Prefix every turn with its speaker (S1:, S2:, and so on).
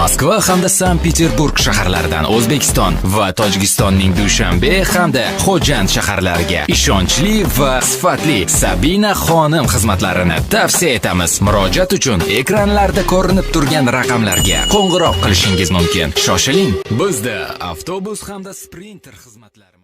S1: Moskva hamda Sankt-Peterburg shaharlaridan O'zbekiston va Tojikistonning Dushanbe hamda Xo'jand shaharlariga ishonchli va sifatli Sabina xonim xizmatlarini tavsiya etamiz. Murojaat uchun ekranlarda ko'rinib turgan raqamlarga qo'ng'iroq qilishingiz mumkin. Shoshiling. Bizda avtobus hamda Sprinter xizmatlari.